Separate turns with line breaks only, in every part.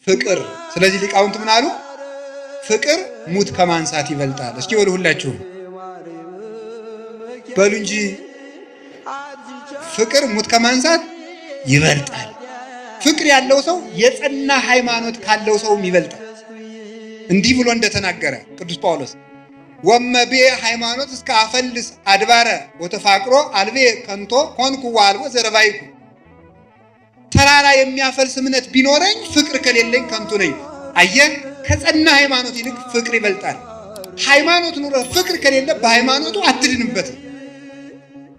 ፍቅር። ስለዚህ ሊቃውንት ምን አሉ? ፍቅር ሙት ከማንሳት ይበልጣል። እስኪ በሉ ሁላችሁም በሉ እንጂ ፍቅር ሙት ከማንሳት ይበልጣል። ፍቅር ያለው ሰው የጸና ሃይማኖት ካለው ሰውም ይበልጣል። እንዲህ ብሎ እንደተናገረ ቅዱስ ጳውሎስ ወመቤ ሃይማኖት እስከ አፈልስ አድባረ ወተፋቅሮ አልቤ ከንቶ ኮንኩ ወአልቦ ዘረባይኩ። ተራራ የሚያፈልስ እምነት ቢኖረኝ ፍቅር ከሌለኝ ከንቱ ነኝ። አየህ፣ ከጸና ሃይማኖት ይልቅ ፍቅር ይበልጣል። ሃይማኖት ኑሮ ፍቅር ከሌለ በሃይማኖቱ አትድንበትም።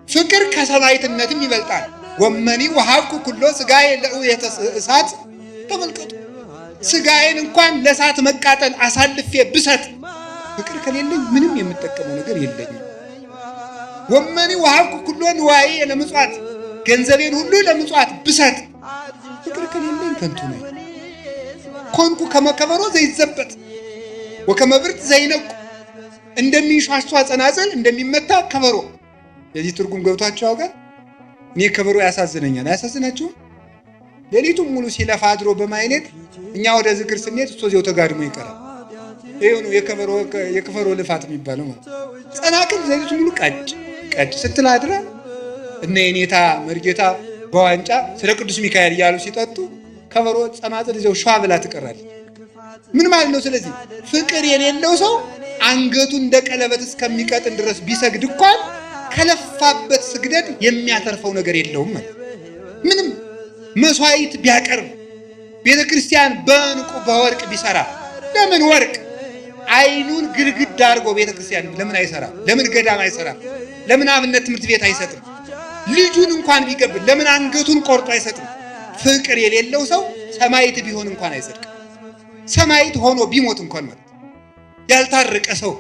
ፍቅር ከሰማዕትነትም ይበልጣል። ወመኒ ወሀብኩ ኩሎ ስጋዬ ለእውየተ እሳት። ተመልከቱ፣ ስጋዬን እንኳን ለእሳት መቃጠል አሳልፌ ብሰጥ ፍቅር ከሌለኝ ምንም የምጠቀመው ነገር የለኝም። ወመኒ ወሀብኩ ኩሎ ንዋዬ ለምጽዋት፣ ገንዘቤን ሁሉ ለምጽዋት ብሰጥ ፍቅር ከሌለኝ ከንቱ ነኝ። ኮንኩ ከመ ከበሮ ዘይዘበጥ ወከመ ብርት ዘይነቁ፣ እንደሚንሿሿ ጸናጽል እንደሚመታ ከበሮ። የዚህ ትርጉም ገብቷቸው ያውቃል? እኔ ከበሮ ያሳዝነኛል። አያሳዝናችሁም? ሌሊቱን ሙሉ ሲለፋ አድሮ በማይሌት እኛ ወደ ዝክር ስንሄድ እሱ እዚያው ተጋድሞ ይቀራል። ይሄው ነው የከበሮ ልፋት የሚባለው ማለት። ጸናቅል ሌሊቱን ሙሉ ቀጭ ቀጭ ስትል አድረ እነ የኔታ መርጌታ በዋንጫ ስለ ቅዱስ ሚካኤል እያሉ ሲጠጡ ከበሮ ጸናጽል እዚያው ሸዋ ብላ ትቀራለች። ምን ማለት ነው? ስለዚህ ፍቅር የሌለው ሰው አንገቱ እንደ ቀለበት እስከሚቀጥን ድረስ ቢሰግድ እንኳን ከለፋበት ስግደት የሚያተርፈው ነገር የለውም ማለት። ምንም መስዋዕት ቢያቀርብ፣ ቤተ ክርስቲያን በእንቁ በወርቅ ቢሰራ፣ ለምን ወርቅ አይኑን ግድግዳ አድርጎ ቤተ ክርስቲያን ለምን አይሰራም? ለምን ገዳም አይሰራም? ለምን አብነት ትምህርት ቤት አይሰጥም? ልጁን እንኳን ቢገብር ለምን አንገቱን ቆርጦ አይሰጥም? ፍቅር የሌለው ሰው ሰማዕት ቢሆን እንኳን አይጸድቅም። ሰማዕት ሆኖ ቢሞት እንኳን ማለት ያልታረቀ ሰው